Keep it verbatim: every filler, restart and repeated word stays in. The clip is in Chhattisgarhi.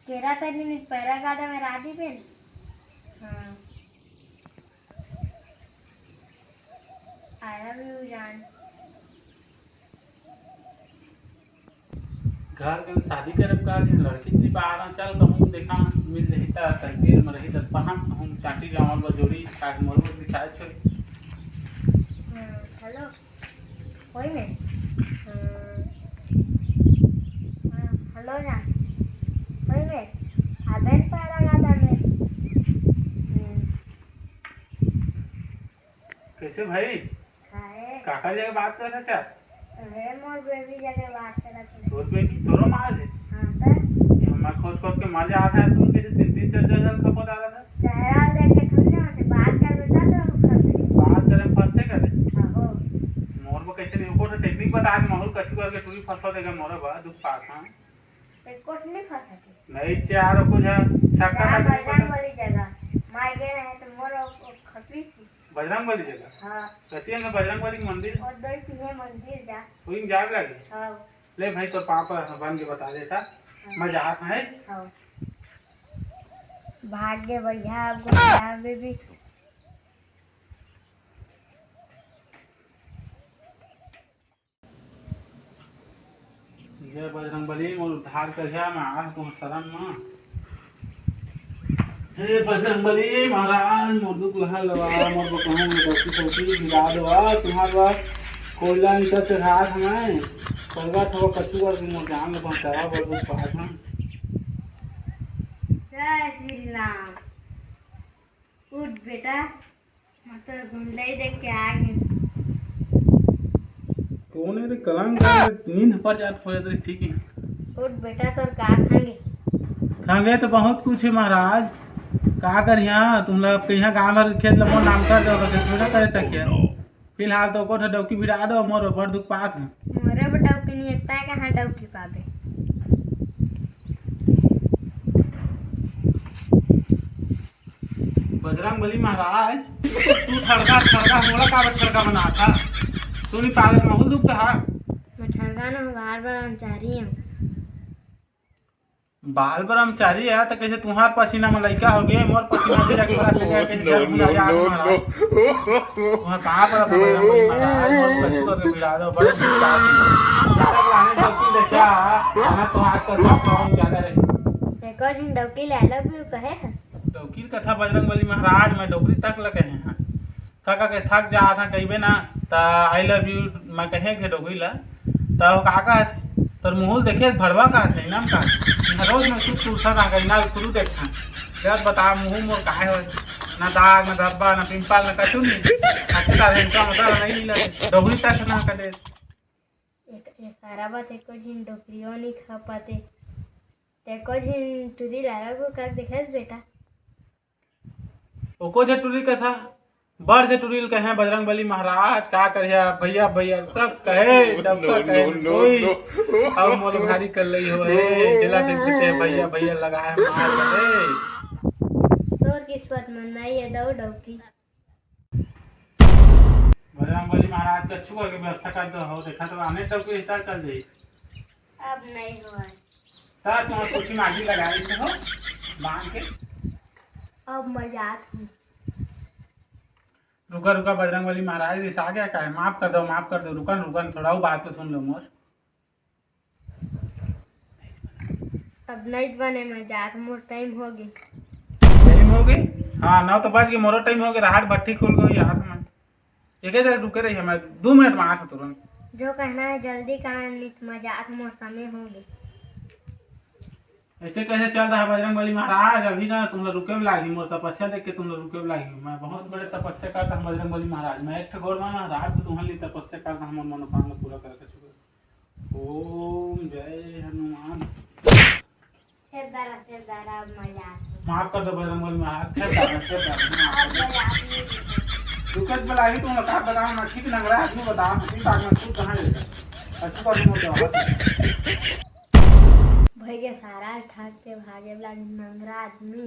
केरा तरी में पैरा गादा में रादी बेन। हाँ। I love you जान। घर के शादी करे का दिन लड़की ती बाहर चल कहूँ देखा मिल रही त तकदीर में रही त पहां कहूँ चाटी जावल बा जोड़ी काहे मोर को दिखाए छोड़ी। हम्म, हेलो। कोई में? हम्म, हाँ, हेलो जान। कोई में? अबे पैरा गादा में। हम्म। कैसे भाई? काहे? काका जगह बात करत हस? अरे, मोर बेबी जगह बात करत हस। तोर बेबी? तोरो माल है? हाँ, त? ये हमार खोज खोज के मजा आता है, तुम कैसे तीन तीन चार चार साल खपत आ रहा था? चेहरा देख के थोड़ी ना होते, बात कर बेटा तो हम फंसे। बात करे फंसते करे? हाँ, हो। मोर में कैसे नहीं, ऊपर से टेक्निक बता दे, माहौल कच्ची करके तू ही फंसा देगा मोर बा, दुख पास, हाँ? तो कुछ नहीं फंसा थे। नहीं, चार कुछ है, छक्का ना, का बजरंग बली जगह। मार गए रहे तो मोर ओ, ओ खपी थी। बजरंग बली जगह? हाँ। कतिया में बजरंग बली के मंदिर? और दो ही तीन मंदिर जा। वही में जाए लगे? हाँ। ले भाई, तो पापा बन के बता देता। हाँ। मैं जात है। हाँ। भाग गए भैया, अब गुस्सा बेबी। जय बजरंग बली, मोर उद्धार करिहा, मैं आया हूँ तुम्हार शरण में। हे बजरंग बली महाराज, मोर दुख लहा लवा, मोर बकहूँ में गलती सलती गिरा देवा, तुम्हार बा कोयला ईंटा चढ़ा था मैं, परगट हो कचू करके मोर जान ले बचावा, बड़ दुख पात हूँ। जय श्री राम। उठ बेटा, मैं तो धुंधलाई देख के आ गई। कौन है रे कलंक? नींद पर जात हो जात रे, ठीक है। उठ बेटा, तोर का खांगे? खांगे तो बहुत कुछ है महाराज, का करिया तुम लोग के यहाँ गाँव भर के खेत ला मोर नाम कर दो, थोड़ा कर सके। फिलहाल तो ओको ठो डौकी भिड़ा दो, मोर बड़ दुख पात है। मोरे बर डौकी नहीं है, तैं कहाँ डौकी पाबे? बजरंग बली महाराज, तू ठड़का ठड़का मोला काबर ठड़का बना था? तू नहीं पागल माहौल दुख था? मैं ठड़का ना हूँ, बाल ब्रह्मचारी हूँ। बाल ब्रह्मचारी है तो कैसे तुम्हार पसीना में लइका हो गए, मोर पसीना से जाके बड़ा लइका कैसे घर में आया महाराज? तुम्हार बाप रहा था बजरंग बली महाराज, मोर कछु करके भिड़ा दो, बड़े दुख पात है। तक लाने डौकी लेके आ, ना तो आजकल सब काम ज्यादा रहे। देखो जिन डौकी ले लो भी कहे है। डौकी कथा बजरंग बली महाराज, मैं डोकरी तक लगे हैं। का का के थक जात हन कहिबे ना, त I love you मैं कहे के डोगरी ला, त वो का कहत, तोर मुँह देखे भड़वा कहत है, नाम कहत, इहाँ रोज मैं सुत उठत रह गई ना, शुरू देखथन। जब बता मुँह मोर काहे होय, ना दाग, ना धब्बा, ना पिंपल, ना कछु नहीं, अच्छे तरह इनका मतलब नहीं मिला, डोगरी तक ना करे। एक, एक सारा बात एको झिन डोकरियो नहीं खा पाते, ते एको झिन टुरी लाला को कर देखे बेटा। ओको झटुरी कथा, बड़ झटुरी ल कहे बजरंग बली महाराज, का करिया भैया, भैया सब कहे, डबका कहे न कोई। अब मोर भारी कर लई हो हे, जेला देख देते भैया, भैया लगाए मार दे। तोर किस्मत में नहीं है दो डौकी। बजरंग बली महाराज के छुआ के व्यवस्था कर दो हो, देखा तो आने डौकी रिश्ता चल जाई। अब नहीं होय। त तुम कुछ मागी लगा रही हो बांध के। अब मैं जात हूँ। रुका, रुका, बजरंग बली महाराज रिसा गया का है? माफ कर दो, माफ कर दो, रुका न, रुका न, थोड़ा वो बात तो सुन लो मोर। अब नहीं बने, मैं जात, मोर टाइम हो गई। टाइम हो गई? हाँ, नौ तो बज गई, मोरो टाइम हो गई, राहट भट्टी खुल गई हाथ में। एक जगह रुके रहिए, मैं दो मिनट में आया था तुरंत। जो कहना है जल्दी कहा, नहीं तो मैं जात, मोर समय हो गई। ऐसे कैसे चल रहा है बजरंग बली महाराज? अभी ना तुम लोग रुके भी लागी, मोर तपस्या देख के तुम लोग रुके भी लागी। मैं बहुत बड़े तपस्या करता हूँ बजरंग बली महाराज। मैं एक ठो गोर माना रात को तुम्हारे लिए तपस्या करता हूँ, मोर मनोकामना पूरा करके छुड़ो। ओम जय हनुमान। फेर दारा, फेर दारा, अब मैं जात हूँ। माफ कर दो बजरंग बली महाराज, फेर दारा, फेर दारा, माफ कर दो। अब मैं जात नहीं हूँ। रुकत बलाही तुम लोग का बताओ ना, ठीक नंगरा आदमी बताओ ना, ठीक आदमी तू कहाँ लेकर? अच्छी बात बोलते हो। भैया सारा ठाक के भागे वाला नंगरा आदमी।